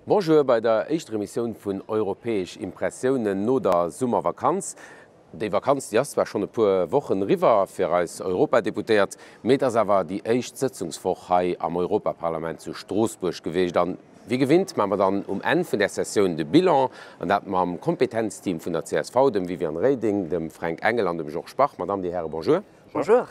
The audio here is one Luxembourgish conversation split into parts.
Bonjour bei der éischter Emissioun vun Europäesch Impressiounen no der Summervakanz. Déi Vakanz, déi ass zwar schonn e puer Wochen eriwwer fir eis Europadeputéiert, mee et ass awer déi éischt Sëtzungswoch hei am Europaparlament zu Stroossbuerg gewiescht. An wéi gewinnt maache mer dann um Enn vun där Sessioun de Bilan, an dat mam Kompetenzteam vun der csv, dem Viviane Reding, dem Fränk Engel an dem Georges Bach. Madame, Dir Häre, bonjour. Bonjour.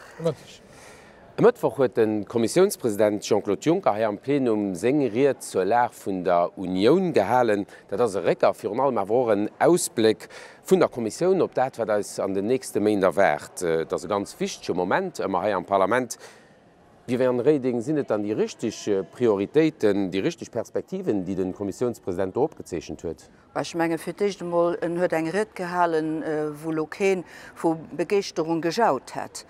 E Mëttwoch huet de Kommissiounspresident Jean-Claude Juncker hei am Plenum seng Ried zur Lag vun der Unioun gehalen. Dat ass e Réck a virun allem awer och en Ausbléck vun der Kommissioun op dat, wat eis an den nächste Méint erwaart. Et ass e ganz wichtege Moment ëmmer hei am Parlament. Viviane Reding, sinn et dann déi richteg Prioritéiten, déi richteg Perspektiven, déi de Kommissiounspresident do opgezeechent huet? Ech menge fir d'éischt emol, en huet eng Ried gehalen, wou elo kee vu Begeeschterung gejaut hätt.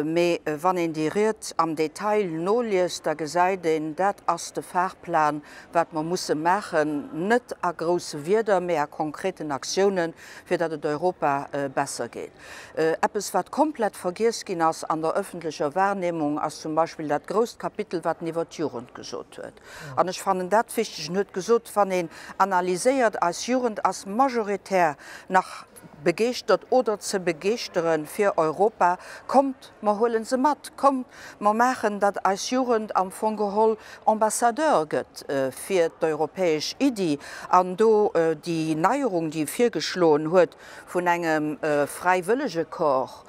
Mee wann een déi Ried am Detail noliest, da gesäit een, dat ass de Fahrplan, wat mer musse maachen, net a grousse Wierder, mee a konkreten Aktiounen, fir datt et Europa besser geet. Eppes, wat komplett vergiess ginn ass an der öffentlecher Wahrnehmung, ass zum Beispill dat grousst Kapitel, wat en iwwert d'Jugend gesot huet. An ech fannen dat wichteg. En huet gesot, wann een analyséiert, eis Jugend ass majoritär nach begeeschtert oder ze begeeschtere fir Europa. Kommt, mer huele se mat. Kommt, mer maachen, datt eis Jugend am Fong geholl Ambassadeur gëtt fir d'europäesch Iddi. An do déi Neierung, déi e virgeschloen huet vun engem Fräiwëllegecorps,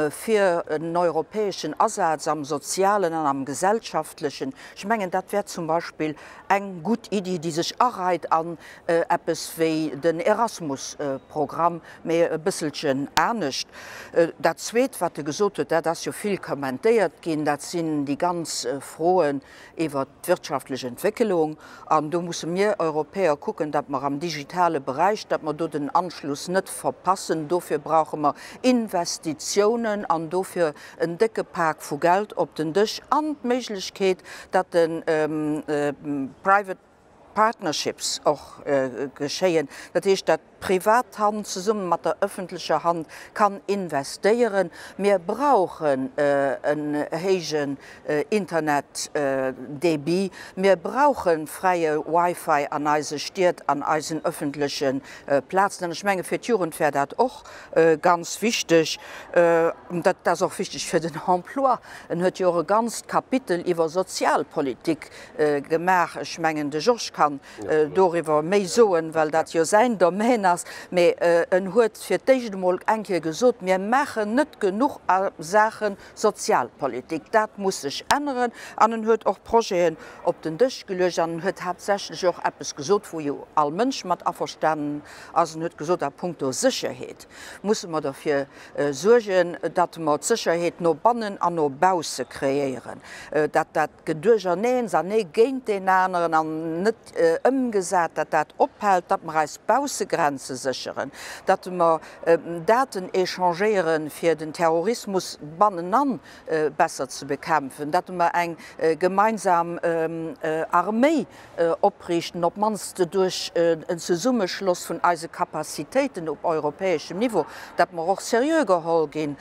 fir en europäeschen Asaz am Sozialen an am Gesellschaftlechen. Ech mengen, dat wär zum Beispill eng gutt Iddi, déi sech areit an eppes wéi den Erasmus-Programm, mee e bësselchen anescht. Dat Zweet, wat e gesot huet, dat ass jo vill kommentéiert ginn, dat sinn déi ganz Froen iwwert d'wirtschaftlech Entwéckelung. An do musse mir Europäer kucken, datt mer am digitale Beräich, datt mer do den Anschluss net verpassen. Dofir brauche mer Investitiounen an dofir en décke Pak vu Geld op den Dësch an d'Méiglechkeet, datt de Private Partnerships och geschéien, dat heescht, datt d'privat Hand zesumme mat der ëffentlecher Hand kann investéieren. Mir brauchen en héijen Internetdebit, mir brauche fräie Wi-Fi an eise Stied, an eisen ëffentleche Plazen. An ech menge fir d'Jugend wär dat och ganz wichteg. Dat ass och wichteg fir den Emploi. En huet jo och e ganzt Kapitel iwwer Sozialpolitik gemaach. Ech mengen, de Georges kann doriwwer méi soen, well dat jo säin Domaine ass. Mee en huet fir d'éischt emol eng Kéier gesot, Mir maachen net genuch a Saache Sozialpolitik. Dat muss sech änneren. An en huet och Projeten op den Dësch geluecht an en huet haaptsächlech och eppes gesot, wou jo all Mënsch mat averstanen ass. En huet gesot, a puncto Sécherheet musse mer derfir suergen, datt mer d'Sécherheet no bannen an no bausse kreéieren, datt dat Geduercherneens an ee géint deen aneren an net ëmgesat, datt dat ophält, datt mer eis Baussegrenze sécheren, datt mer Daten échangéieren, fir den Terrorismus bannenan besser ze bekämpfen, datt mer eng gemeinsam Arméi opriichten, op d'mannst duerch en Zesummeschloss vun eise Capacitéiten op europäeschem Niveau, datt mer och seriö geholl ginn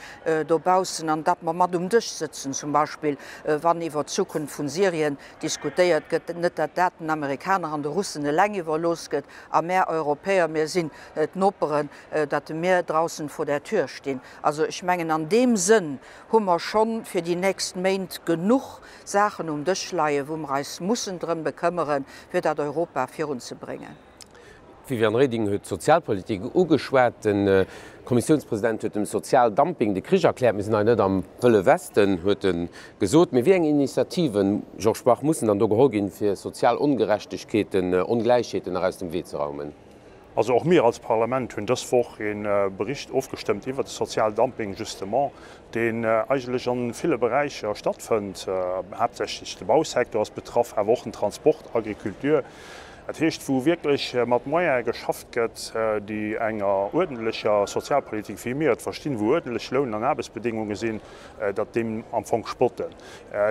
dobaussen an datt mer mat um Dësch sëtzen, zum Beispill wann iwwer d'Zukunft vun Syrien diskutéiert gëtt, net datt dat den Amerikaner an de Russen eleng iwwerlooss gëtt a mär Europäer, mir sinn d'Noperen, datt mir draussen vor der Tür stinn. Also ech mengen an deem Sënn hu mer schonn fir déi nächst Méint genuch Saachen um Dësch leien, wou mer eis mussen drëm bekëmmeren, fir dat Europa virunzebréngen. D'Viviane Reding huet d'Sozialpolitik ugeschwat. De Kommissiounspresident huet dem Sozialdumping de Krich erkläert. Mir sinn hei net am Wëlle Westen, huet e gesot. Mee wéi eng Initiativen, Georges Bach, mussen dann do geholl ginn, fir sozial Ongerechtegkeeten, Ongläichheeten nach aus dem Wee ze raumen? Also och mir als Parlament hunn dës Woch ee Bericht ofgestëmmt iwwert de Sozialdumping justement, deen eigentlech a ville Beräicher stattfënnt. Haaptsächlech de Bausecteur ass betraff, awer och den Transport, Agriculture. Dat heescht, wou wierklech mat Moyene geschafft gëtt, déi enger uerdentlecher Sozialpolitik, wéi mir et verstinn, wou uerdentlech Loun an Aarbechtsbedéngunge sinn, datt deem am Fong spotten.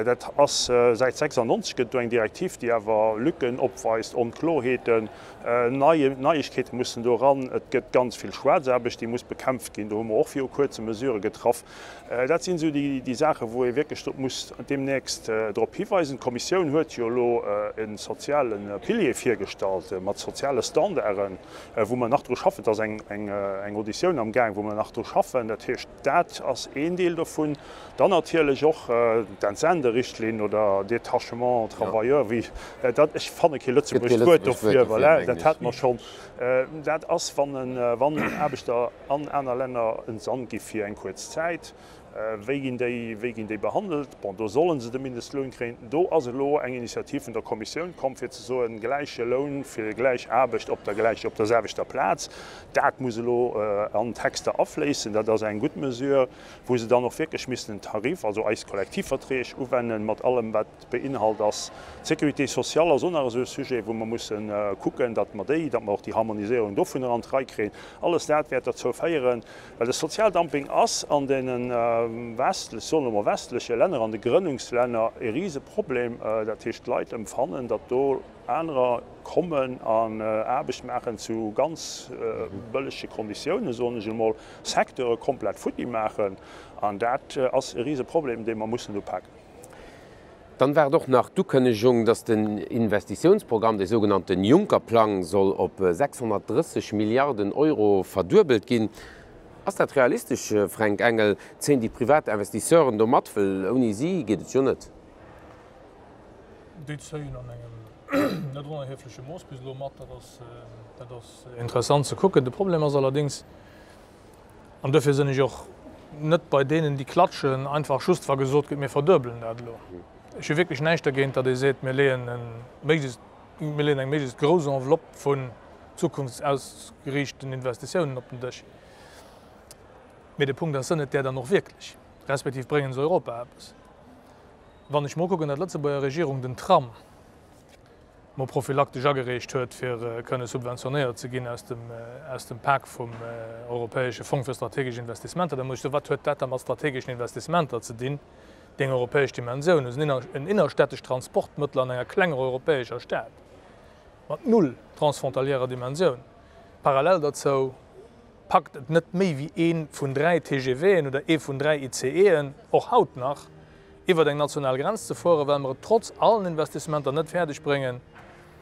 Dat ass säit 96 gëtt et do eng Direktiv, déi awer Lücken opweist, Onkloheeten. Neiegkeete mussen do eran. Et gëtt ganz vill Schwaarzaarbecht, déi muss bekämpft ginn. Do hu mer och viru Kuerzem Mesurë getraff. Dat sinn esou déi Saachen, wou ee wierklech drop muss deemnächst drop hiweisen. D'Kommissioun huet jo elo e soziale Pilier virgesinn. gestallt, mat soziale Standarden, wou mer nach dru schaffen. Et ass eng Auditioun amgaang, wou mer nach dru schaffen. Dat heescht, dat ass een Deel dovun. Dann natierlech och d'Entsenderichtlinn oder Détachement travailleur, wéi dat, ech fanne kee lëtzebuergescht Wuert dofir, voilà, dat hate mer schonn. Dat ass, wann Aarbechter an aner Länner entsandt gi fir eng kuerz Zäit. Wéi ginn déi, wéi ginn déi behandelt? Bon, do solle se de Mindestloun kréien. Do ass elo eng Initiativ vun der Kommissioun komm, fir ze soen, gläiche Loun fir gläich Aarbecht op der gläich, op der selwechter Plaz. Dat muss elo an d'Texter afléissen. Dat ass eng gutt Mesure, wou se dann och wierklech missten den Tarif, also eis Kollektivverträg uwennen, mat allem wat beinhalt ass. D'Sécurité sociale ass och nach esou e Sujet, wou mer mussen kucken, datt mer déi, datt mer och déi Harmoniséierung dovunner an d'Rei kréien. Alles dat wäert derzou féieren, Well de Sozialdumping ass an deene westlech, soen elo mol westleche Länner, an de Grënnungslänner e Riseproblem. Dat heescht, d'Leit empfannen, datt do anerer kommen an Aarbecht maachen zu ganz bëllege Konditiounen, soen ech emol, Secteure komplett futti maachen. An dat ass e Riseproblem, dee mer mussen upaken. Dann war et och nach d'Ukënnegung, datt den Investitiounsprogramm, dee sougenannten Juncker-Plang, soll op 630 Milliarden Euro verduebelt ginn. Ass dat realistesch, Fränk Engel? Zéien déi privat Investisseuren do mat? Well ouni si geet et jo net. Déi zéien an engem net onerhiefleche Mooss bis elo mat. Dat ass interessant ze kucken. De Problem ass allerdéngs, An duerfir sinn ech och net bei deenen, déi klatschen, einfach just wa gesot gëtt, mir verduebelen dat elo. Ech hu wierklech näischt dergéint, datt ee seet, mir leeën e méiglechst, mir leeën eng méiglechst grouss Enveloppe vun zukunftsausgeriichten Investitiounen op den Dësch. Mee de Punkt ass, sënn et där dann och wierklech, respektiv bréngen se Europa eppes? Wann ech mer ukucken, datt d'Lëtzebuerger Regierung den Tram, mol prophylaktesch agereecht huet, fir kënne subventionéiert ze ginn aus dem, aus dem Pak vum Europäesche Fong fir strategesch Investissementer, da muss ech soen, wat huet dat da mat strategeschen Investissementer ze dinn, déi eng europäesch Dimensioun hunn? En innerstädtescht Transportmëttel an enger klenger europäescher Stad mat null transfrontalièrer Dimensioun. Parallel derzou packt et net méi wéi ee vun 3 TGVen oder ee vun 3 ICEen, och haut nach, iwwert eng national Grenz ze fueren, well mer et trotz allen Investissementer net fäerdeg bréngen,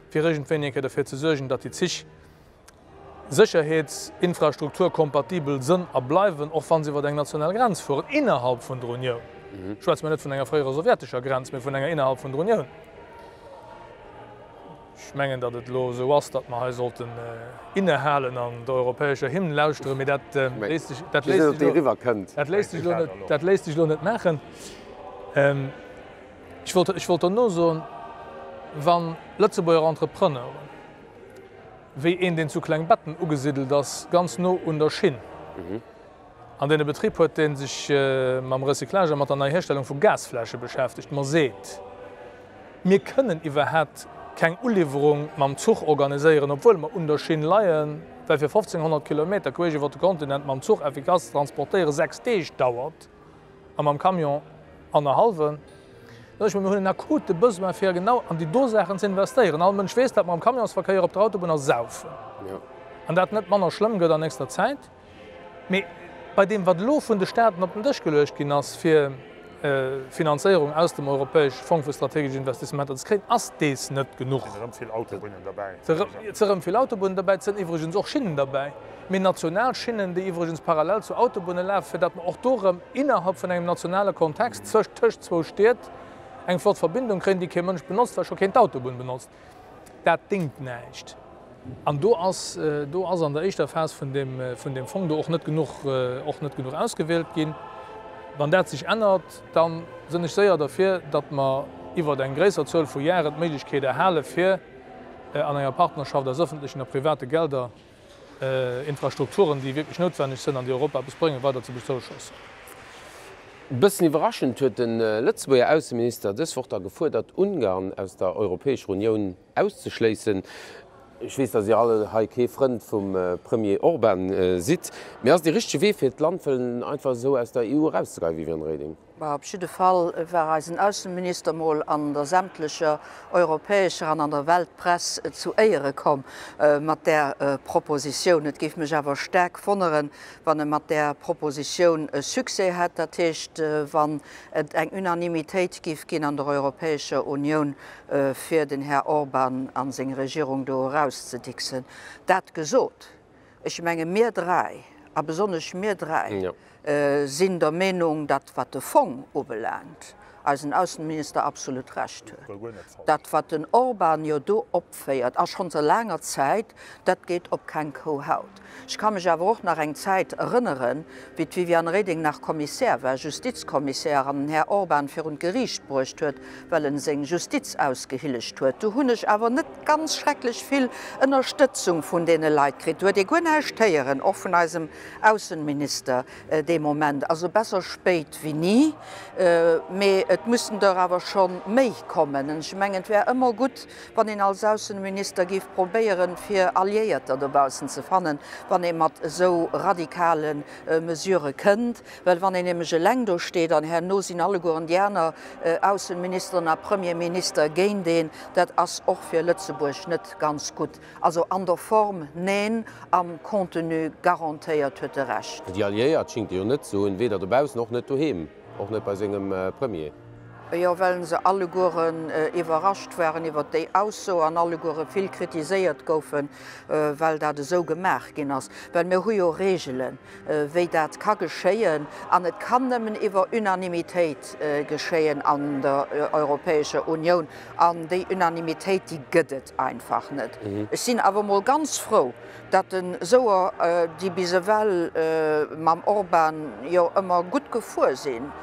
fir iergendwéini eng Kéier derfir ze suergen, datt déi Zich sécherheetsinfrastrukturkompatibel sënn a bleiwen, och wa se iwwert eng national Grenz fueren, innerhalb vun der Unioun. Schwätze mer net vun enger fréierer sowjetescher Grenz, mee vun enger innerhalb vun der Unioun. Ech mengen, datt et elo esou ass, datt mer hei sollten innehalen an der europäescher Hymn lauschteren, mee dat léisst sech, dat léisst sech elo, dat léisst sech elo net, dat léisst sech elo net maachen. Ech wollt, ech wollt dono soen, wa Lëtzebuerger Entrepreneuren, wéi een, deen zu Klengbetten ugesiddelt ass, ganz no un der Schinn, an deen e Betrib huet, dee sech mam Recyclage a mat der Neihierstellung vu Gasfläsche beschäftegt, mer seet, Mir kënnen iwwerhaapt keng Uliwwerung mam Zuch organiséieren, obwuel mer un der Schinn leien, well fir 1.500 Kilometer queesch iwwer de Kontinent mam Zuch effikass ze transportéieren 6 Deeg dauert a mam Camion annerhallwen. Da sag ech mer, mir hunn en akute Besoin fir genau an déi do Saachen ze investéieren. All Mënsch weess, datt mer am Camionsverkéier op der Autobunn ersaufen an dat net manner schlëmm gëtt an nächster Zäit. Mee bei deem, wat elo vun de Staaten op den Dësch geluecht ginn ass, fir Finanzéierung aus dem Europäesche Fong fir strategesch Investissementer ze kréien, ass dees net genuch. Et sinn erëm vill Autobunnen derbäi. Et sinn erëm vill Autobunnen derbäi. Et sinn iwwregens och Schinnen derbäi, mee national Schinnen, déi iwwregens parallel zu Autobunne lafen, fir datt mer och do erëm innerhalb vun engem nationale Kontext tëscht zwou Stied eng flott Verbindung kréien, déi kee Mënsch benotzt, well scho keen d'Autobunn benotzt. Dat déngt näischt. An do ass, do ass an der éischter Phas vun deem, vun deem Fong do och net genuch, och net genuch ausgewielt ginn. Wann dat sech ännert, da sinn ech séier derfir, datt mer iwwer eng gréisser Zuel vu Jaren d'Méiglechkeet erhale fir an enger Partnerschaft aus öffentlechen a private Gelder Infrastrukturen, déi wierklech noutwenneg sinn an déi Europa eppes bréngen, weider ze bezouschoossen. E bëssen iwwerraschend huet de Lëtzebuerger Ausseminister dës Woch da gefuerdert, Ungarn aus der Europäescher Unioun auszeschléissen. Ech weess, datt Dir all hei kee Frënd vum Premier Orban sidd, mee ass et dee richtege Wee, fir d'Land wëllen einfach esou aus der EU erauszegeien, Viviane Reding? Bah, op jidde Fall war eisen Ausseminister mol an der sämtlecher europäescher an an der Weltpress zu Éiere komm mat där Propositioun. Et géif mech awer staark wonneren, wann e mat där Propositioun e Succès hätt, dat heescht, wann et eng Unanimitéit géif ginn an der Europäescher Unioun, fir den Här Orban a seng Regierung do erauszedixen. Dat gesot, ech menge mir dräi, a besonnesch mir dräi, sinn der Meenung, datt wat de Fong ubelaangt, eisen Aussenminister absolut Recht huet. Dat wat den Orban jo do opféiert, a schonn säit laanger Zäit, dat geet op keng Kouhaut. Ech ka mech awer och nach eng Zäit erënneren, wéi d'Viviane Reding nach Kommissär war, Justizkommissär, an den Här Orban virun d'Geriicht bruecht huet, well en seng Justiz ausgehillegt huet. Do hunn ech awer net ganz schrecklech vill Ënnerstëtzung vun deene Leit kritt. Do huet ee guer näischt héieren, och vun eisem Aussenminister dee Moment. Also besser spéit wéi ni, mee et müssten der awer scho méi kommen. Ech mengen, et wär ëmmer gutt, wann een als Aussenminister géif probéieren, fir Alliéierter dobaussen ze fannen, wann ee mat esou radikale Mesurë kënnt. Well wann een nämlech eleng do steet an herno sinn allegueren déi aner Aussenministeren a Premierminister géint een, dat ass och fir Lëtzebuerg net ganz gutt. Also an der Form neen, am Contenu garantéiert huet e Recht. Déi Alliéiert schingt e jo net ze hunn, weder dobaussen, och net doheem, och net bei sengem Premier. Jo, well se allegueren iwwerrascht waren iwwert déi Ausso an alleguere vill kritiséiert goufen, well dat esou gemaach ginn ass. Well mir hu jo Reegelen, wéi dat ka geschéien, an et kann nëmmen iwwer Unanimitéit geschéien an der Europäescher Unioun. An déi Unanimitéit, déi gëtt et einfach net. Ech sinn awer emol ganz frou, datt den Souer, déi bis ewell mam Orban jo ëmmer gutt gefuer sinn,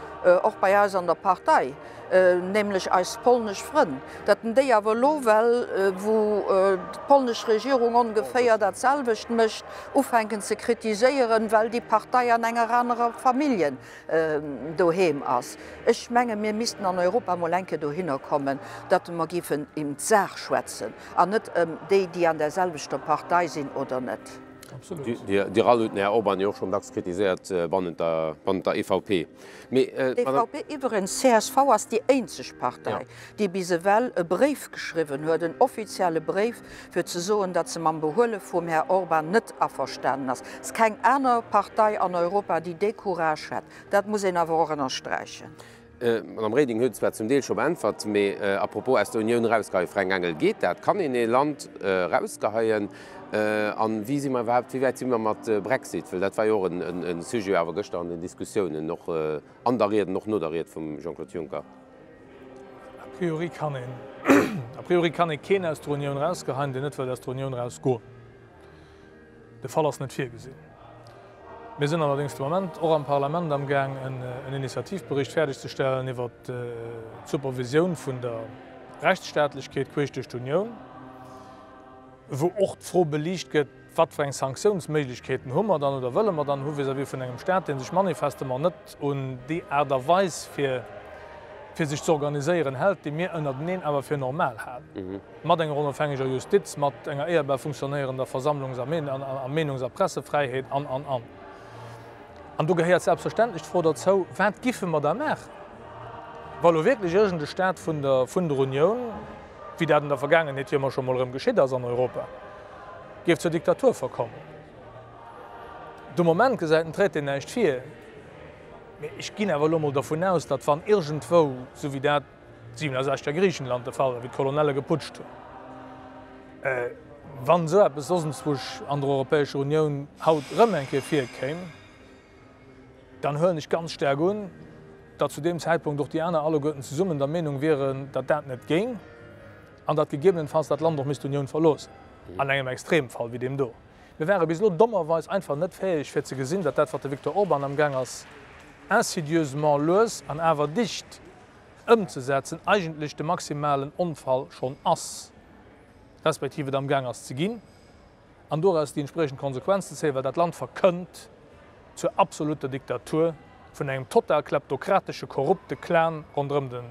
och bei eis an der Partei, nämlech eis polnesch Frënn, datt en déi awer elo well, wou d'polnesch Regierung ongeféier dat selwecht mécht, ufänken ze kritiséieren, well déi Partei an enger anerer Familljen doheem ass. Ech menge mir missten an Europa mol eng Kéier dohinner kommen, datt mer géifen ém d'Saach schwätzen an net ëm déi, déi an där selwechter Partei sinn oder net. Dir all hutt den Här Orban jo och schonn dacks kritiséiert bannent der EVP. Mee d'Madame. D'EVP, iwwerens csv, ass déi eenzeg Partei, déi bis ewell e Bréif geschriwwen huet, en offizielle Bréif, fir ze soen, datt se mam Behuele vum Här Orban net averstanen ass. Et ass keng aner Partei an Europa, déi dee Courage hätt. Dat muss een awer och ënnersträichen. D'Madame Reding huet et zwar zum Deel scho beäntwert, mee à propos aus der Unioun erausgeheien, Fränk Engel, geet dat? Kann een ee Land erausgeheien? A wéi si mer iwwerhaapt, wéi wäit si mer mat Brexit? Well dat war jo och e Sujet awer gëschter an den Diskussiounen, och an der Ried an och no der Ried vum Jean-Claude Juncker. A priori kann een, a priori kann ee keen aus der Unioun erausgeheien, deen net wëllt aus der Unioun erausgoen. De Fall ass net virgesinn. Mir sinn allerdéngs de Moment och am Parlament amgaang en Initiativbericht fäerdegzestellen iwwert d'Supervisioun vun der Rechtsstaatlechkeet queesch duerch d'Unioun, wou och d'Fro beliicht gëtt, Wat fir eng Sanktiounsméiglechkeeten hu mer dann oder wëlle mer dann hu vis-à-vis vun engem Stat, dee sech manifestement net un déi Aart a Weis fir fir sech ze organiséieren hält, déi mir ënnerteneen awer fir normal halen, mat enger onofhängeger Justiz, mat enger éierbar funktionéierender Versammlungs a Meenungs a Pressefräiheet an, an, an. An do gehéiert selbstverständlech d'Fro derzou, Wat giffe mer da maachen, wa lo wierklech iergend e Stat vun der vun der Unioun, wéi dat an der Vergaangenheet jo ëmmer scho mol erëm geschitt ass an Europa, géif zur Diktatur verkommen? De Moment gesäit den Traité näischt vir, mee ech ginn awer elo mol dervun aus, datt wann iergendwou, esou wéi dat 67 a Griichenland de Fall war, wéi d'Kolonelle geputscht hunn, wann esou eppes soss enzwousch an der Europäescher Unioun haut erëm eng Kéier virkéim, dann huelen ech ganz staark un, datt zu deem Zäitpunkt och déi aner alleguerten zesummen der Meenung wieren, datt dat net géing an datt gegebenenfalls dat Land och misst d'Unioun verloossen, an engem Extremfall wéi deem do. Mir ware bis elo dommerweis einfach net fäeg fir ze gesinn, datt dat, wat de Viktor Orban amgaang ass insidieusement lues an awer dicht ëmzesetzen, eigentlech de maximalen Onfall schonn ass, respektiv et amgaang ass ze ginn, an doraus déi entspriechend Konsequenz ze zéien, well dat Land verkënnt zur absoluter Diktatur vun engem total kleptokratesche, korrupte Clan ronderëm de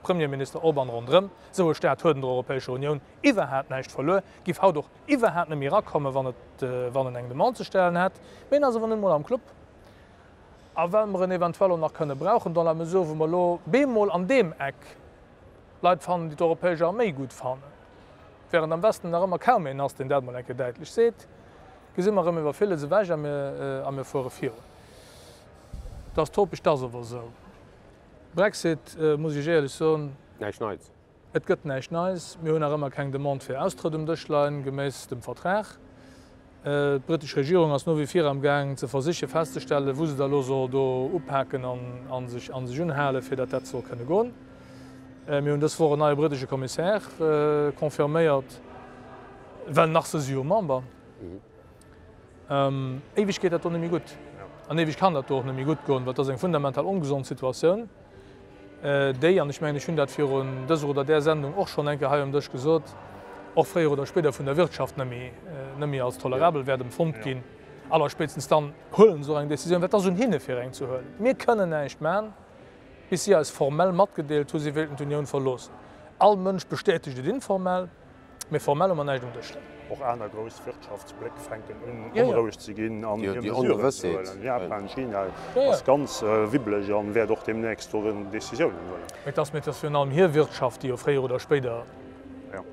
Premierminister Orban ronderëm. Esou e Staat huet an der Europäescher Unioun iwwerhaapt näischt verluer, giff haut och iwwerhaapt net méi erakommen, wann et, wann en eng Demande ze stellen hätt. Mee en ass awer nun emol am Club. A well mer en eventuell och nach kënne brauchen, dans la mesure wou mer elo bemol an deem Eck Leit fannen, déi d'europäesch Arméi gutt fannen, während am Westen nach ëmmer kaum een ass, deen dat mol eng Kéier däitlech seet, gesi mer erëm iwwer villes ewech a mir, a mir fuere virun. Et ass topeg, et ass awer esou. Brexit, muss ech Iech éierlech soen. Näischt Neits. Et gëtt näischt Neis. Mir hunn nach ëmmer keng Demande fir Austrëtt um Dësch leien, geméiss dem Vertrag. D'brittesch Regierung ass no wie vir am Gaang ze versiche festzestellen, wou se da elo soll do upaken a sech a sech unhalen, fir datt dat soll kënne goen. Mir hunn dës Woch en neie brittesche Kommissär confirméiert, well nach si se jo Member. Éiweg geet dat do net méi gutt an éiweg kann dat do och net méi gutt goen, well et ass eng fundamental ongesond Situatioun. déi, an ech mengen, ech hunn dat virun dëser oder där Sendung och schonn eng Kéier hei um Dësch gesot, och fréier oder spéider vun der Wirtschaft net méi, net méi als tolerabel wäert empfonnt ginn. Allerspéitstens dann huelen se och eng Décisioun, well et ass un hinne fir eng ze huelen. Mir kënnen näischt maachen, bis si eis formell matgedeelt hu si wéilten d'Unioun verloossen. All Mënsch bestätegt et informell. Mee formell hu mer näischt um Dësch leien. Och aner grouss Wirtschaftsbléck fänken un, onroueg ze ginn an hir Mesuren ze huelen. Japan, China ass ganz wibbeleg an wäert och deemnächst do erëm Decisiounen huelen. Mee et ass virun allem hir Wirtschaft, déi jo fréier oder spéider,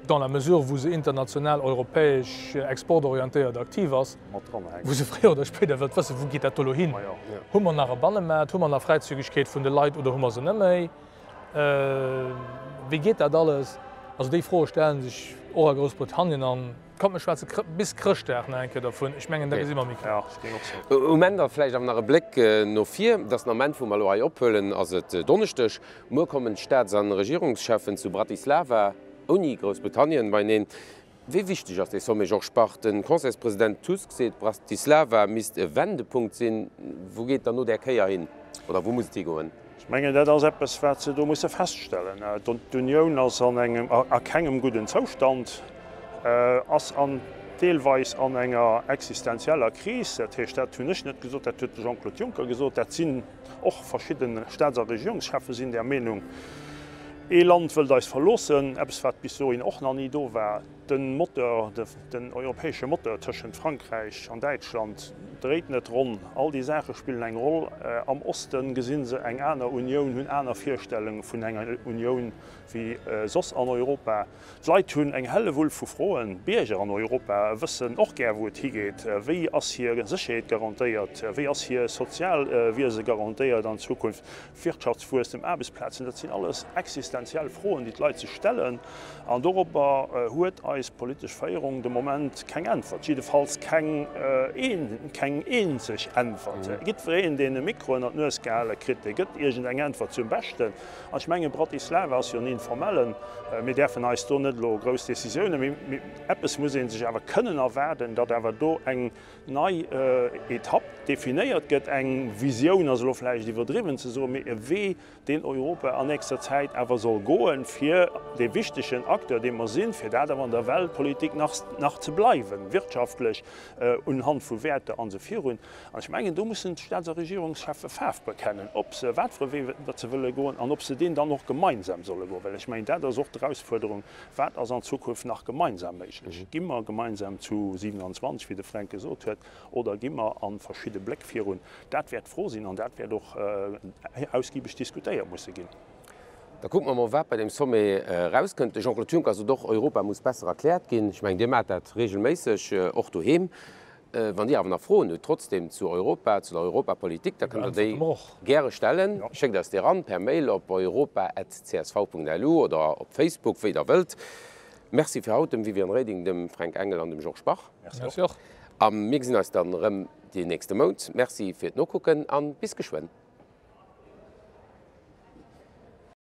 dans la mesure wou se international, europäesch, exportorientéiert aktiv ass, wou se fréier oder spéider wëllt wëssen, wou geet dat do elo hin? Hu mer nach e Bannemaart? Hu mer nach Fräizügegkeet vun de Leit oder hu mer se net méi? Wéi geet dat alles? Also déi Froe stelle sech och a Groussbritannien an kommt mir schwätze bis Chrëschtdag nach eng Kéier dervun. Ech mengen da gesi mer méi kloer. Um Enn da vläicht awer nach e Bléck no vir. Et ass den Ament wou mer elo hei ophuelen, ass et Donneschdeg. Muer kommen d'Staats a Regierungscheffen zu Bratislava ouni Groussbritannien beieneen. Wéi wichteg ass dee Sommet, Georges Bach? De Conseilspresident Tusk seet, Bratislava misst e Wendepunkt sinn. Wou geet dann no där Kéier hin oder wou muss et higoen? Ech mengen, dat ass eppes, wat se do musse feststellen. D'Unioun ass an engem, a kengem gudden Zoustand, ass an deelweis an enger existenzieller Kris. Dat heescht, dat hunn ech net gesot, dat huet de Jean-Claude Juncker gesot, dat sinn och verschidde Staats a Regierungscheffe sinn där Meenung. Ee Land wëllt eis verloossen, eppes wat bis dohin och nach ni do war. De Moteur, den europäesche Moteur tëschent Frankräich an Däitschland dréit net ronn. All déi Saache spillen eng Roll. Am Oste gesi se eng aner Unioun, hunn aner Virstellunge vun enger Unioun wéi soss an Europa. D'Leit hunn eng Hellewull vu Froen. D'Bierger an Europa wëssen och gär wou et higeet. Wéi ass hir Sécherheet garantéiert? Wéi ass hir Sozialwiese garantéiert an Zukunft? Wirtschaftswuesstem, Aarbechtsplazen, dat sinn alles existenziell Froen, déi d'Leit sech stellen. An dorobber huet eis politesch Féierung de Moment keng Äntwert, jiddefalls keng keng eenzeg Äntwert. Jiddwereen, deen e Mikro ënner d'Nues gehale kritt, dee gëtt iergendeng Äntwert zum Beschten. An ech mengen, Bratislava ass jo en informellen, mir däerfen eis do net elo grouss Décisiounen, mee eppes muss ee sech awer kënnen erwaarden, datt awer do eng nei Etapp definéiert gëtt, eng Visioun ass elo vläicht iwwerdriwwen ze soen, mee e Wee, deen Europa an nächster Zäit awer soll goen, fir dee wichtegen Acteur, dee mer sinn, fir dat awer an der Weltpolitik nach nach ze bleiwen, wirtschaftlech, unhand vu Wäerter an esou virun. An ech mengen, do mussen d'Staats a Regierungscheffe Faarf bekennen, ob se, wat fir e Wee datt se wëlle goen an ob se deen dann och gemeinsam solle goen, well ech mengen, dat ass och d'Erausfuerderung, Wat ass an Zukunft nach gemeinsam méiglech? Gi mer gemeinsam zu 27, wéi de Fränk gesot huet, oder gi mer a verschidde Bléck virun? Dat wäert d'Fro sinn an dat wäert och ausgiebeg diskutéiert musse ginn. Da kucke mer mol, wat bei deem Sommet erauskënnt. De Jean-Claude Juncker sot och, Europa muss besser erkläert ginn. Ech mengen, Dir maacht dat regelméisseg, och doheem. Wann Dir awer nach Froen hutt trotzdem zu Europa, zu der Europapolitik, da kënnt Der déi gäre stellen. Schéckt eis déi eran per Mail op europa@csv.lu oder op Facebook, wéi Der wëllt. Merci fir haut dem Viviane Reding, dem Fränk Engel an dem Georges Bach. Merci och. A mir gesinn eis dann erëm deen nächste Mount. Merci fir d'Nokucken an bis geschwënn.